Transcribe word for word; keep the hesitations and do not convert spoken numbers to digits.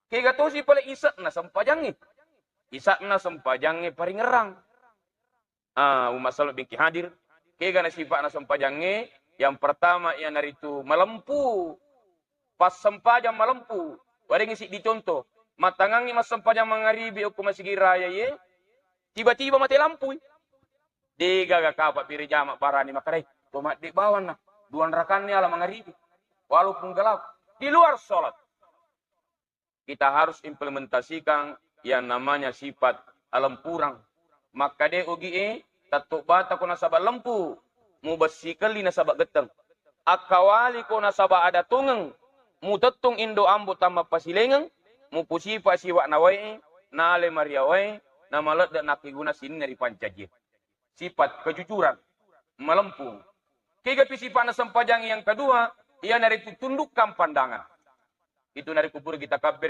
Kega tosi pale isa'na sempajangnge. Isa'na sempajangnge paringerrang. Ah, umma sallu bingki hadir. Kega na sifa'na sempajangnge, yang pertama iyanaritu malempu. Passempajang malempu. Warengngi siddi contoh. Mattangangngi massempajang mangaribi okko masigi raya ye, tiba-tiba mate lampui. Degaga kapa pire jama barani makkedai, to madde bawanna, duan rakanni ala mangaribi. Walaupun gelap. Di luar sholat. Kita harus implementasikan yang namanya sifat alempurang. Makkade ogi e, tattobbata ko nasaba lempu, mubessikelli nasaba getteng. Akkawali ko nasaba ada tongeng, mutettong indo ambo tamma pasilengeng, mupusipa siwak na wae, nale maria wae, namaledde nakkiguna sininna ripancaji. Sifat kejujuran, melempung. Kegapi sifat na sempajang yang kedua, iyanaritu tundukkan pandangan. Itu narekko pura kita kabbere